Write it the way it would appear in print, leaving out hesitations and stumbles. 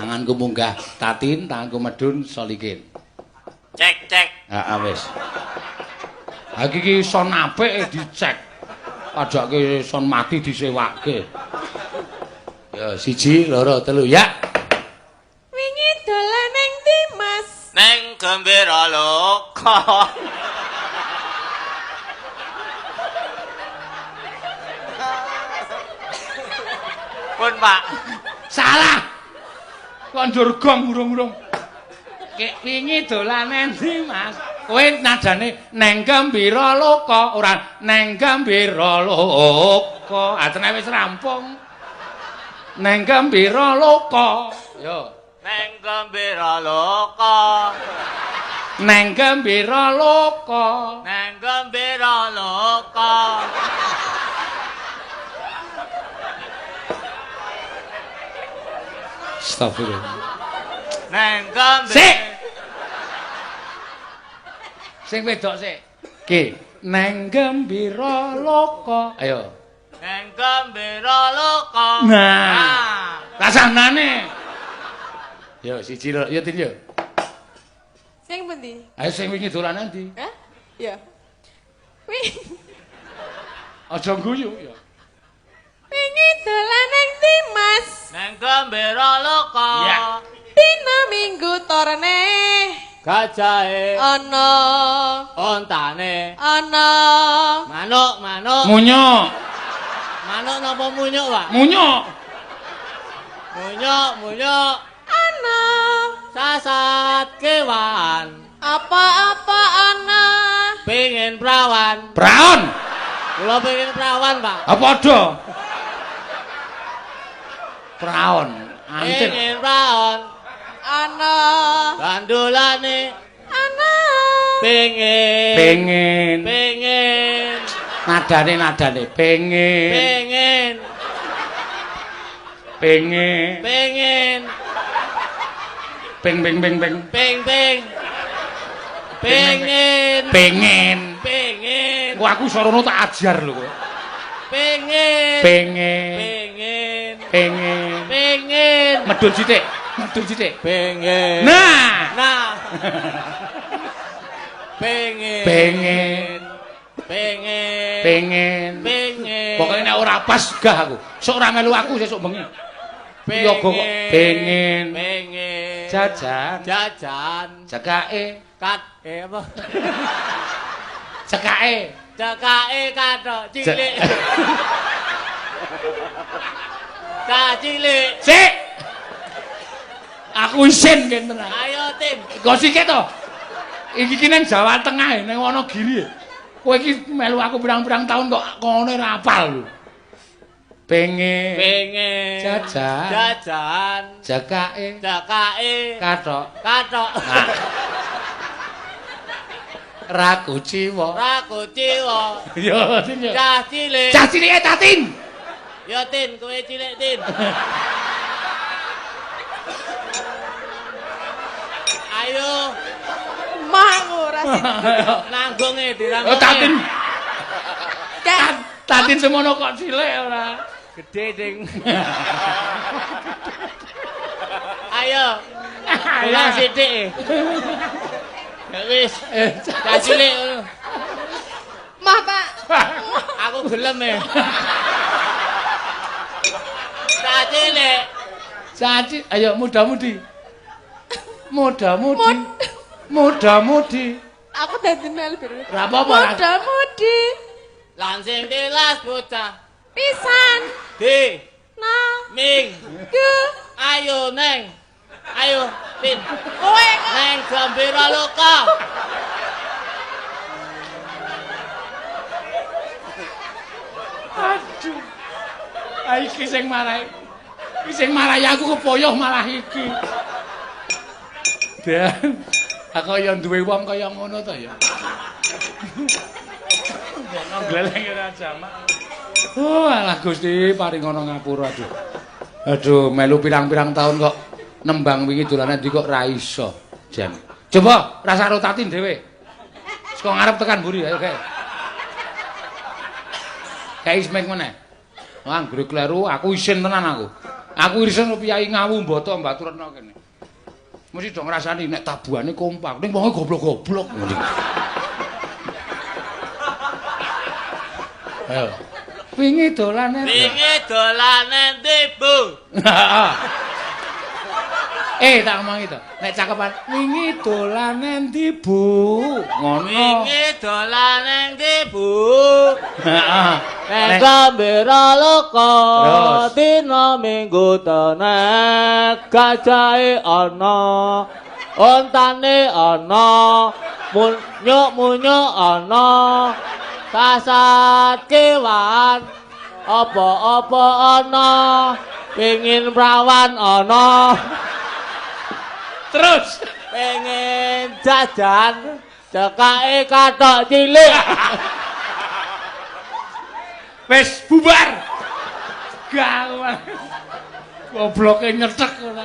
Tanganku munggah Tatin, tanganku medun Solikin. Cek, cek. Heeh wis. Ha iki son apik dicek. Padake son mati disewake. Ya, 1 2 3 ya. Wingi dolan ning ndi, Mas? Neng Gembira Loka. Pun, Pak. Salah. Kok njur gong urung-urung. Kek wingi dolan endi, Mas? Kowe nadane neng Gembira Loka, ora neng Gembira Loka. Atene wis rampung. Neng Gembira Loka. Yo. Neng Gembira Loka. Neng Gembira Loka. Neng Gembira Loka. Astagfirullah. Neng Gembira. Sik. Sing wedok sik. Ki, neng Gembira Loka. Ayo. Neng Gembira Loka. Nah. Rasanane. Yo 1 2 yo Tin yo. Sing pundi? Ayo sing wingi dolan endi? Hah? Ya. Wingi. Aja guyu ya. Wingi dolan ning ndi, Mas? Neng Gembira Loka. Ya. Dina Minggu torne gajahe ana, ontane ana, manuk, manuk. Munyuk. Manuk napa munyuk, Pak? Munyuk. Munyuk, munyuk. Ana sasat kewan. Apa-apa ana pengin prawan. Praon. Kula pengin prawan, Pak. Ha padha. Praon. Antin. Pengin praon. Ana gandulane ana pengin. Pengin. Pengin. Nadane nadane pengin. Pengin. Pengin. Pengin. Peng peng peng peng. Peng peng. Pengin. Pengin. Pengin. Wah aku sorono tak ajar lho kowe. Pengin. Pengin. Pengin. Pengin. Pengin. Medun sithik. Medun sithik. Pengin. Nah. Nah. Pengin. Pengin. Pengin. Pengin. Pengin. Pokoke nek ora pas gah aku. Sok ora melu aku sesuk bengi. Yoga kok pengin. Pengin. Jajan. Jajan. Cekake. Kat apa? Cekake. Cekake kathok cilik. Cah cilik. Sik. Aku isin ken tenan. Ayo Tim. Kok sike to? Iki ki nang Jawa Tengah nang Wonogiri. Kowe iki melu aku pirang-pirang tahun kok kono ora apal lho. Pengen. Pengen. Jajan. Jajan. Cekake. Cekake. Kathok. Kathok. Nah. Ra kuciwa. Ra kuciwa. Yo, Tin yo. Cah cilik. Cah cilike Tatin. Yo Tin, kowe cilik Tin. Ayo. Mah ora sih. Nanggunge dirangkunge. Oh, Tatin. Tatin semono kok cilik ora. Gede ding. Ayo. Kurang sithik. Ya wis, cah cilik ngono. Mah, Pak. Aku gelem e. Cah cilik. Cah cilik, ayo muda-mudi. Muda-mudi. Muda-mudi. Aku dadi melu biru. Ora apa-apa. Muda-mudi. Lan sing tilas bocah. Pisan. Di. Na. Ming. Gu. Ayo neng. Ayo, Tin. Kowe kok neng Gembira Loka. Aduh. Ah iki sing marai. Iki sing marai aku kepoyoh malah iki. Dan aku ya duwe wong kaya ngono to ya. Ngono gleleng ora jamak. Oh, alah Gusti paring ana ngapura aduh. Aduh, melu pirang-pirang tahun kok nembang wingi dolanan ndi kok ra iso. Jan. Coba rasa rotatin dhewe. Saka ngarep tekan mburi ayo kae. Kae ismek meneh. Wah, anggere kleru aku isin tenan aku. Aku irisan piyayi Ngawu Mbata Baturetna kene. Mesti do ngrasani nek tabuhane kompak, ning wonge goblok-goblok ngene. Ayo. Wingi dolane. Wingi dolane ndi, Bu? Tak omongi to. Nek cakepan wingi dolane ndi, Bu? Ngono. Wingi dolane ndi, Bu? Heeh. Nek gembira loka dina Minggu tenek gajahe ana, ontane ana, munyuk-munyuk ana, sasat kewan apa-apa ana, pengin prawan ana. Terus pengen jajan cekake kathok cilik. Wis bubar. Gawang. Gobloke nyetek ora.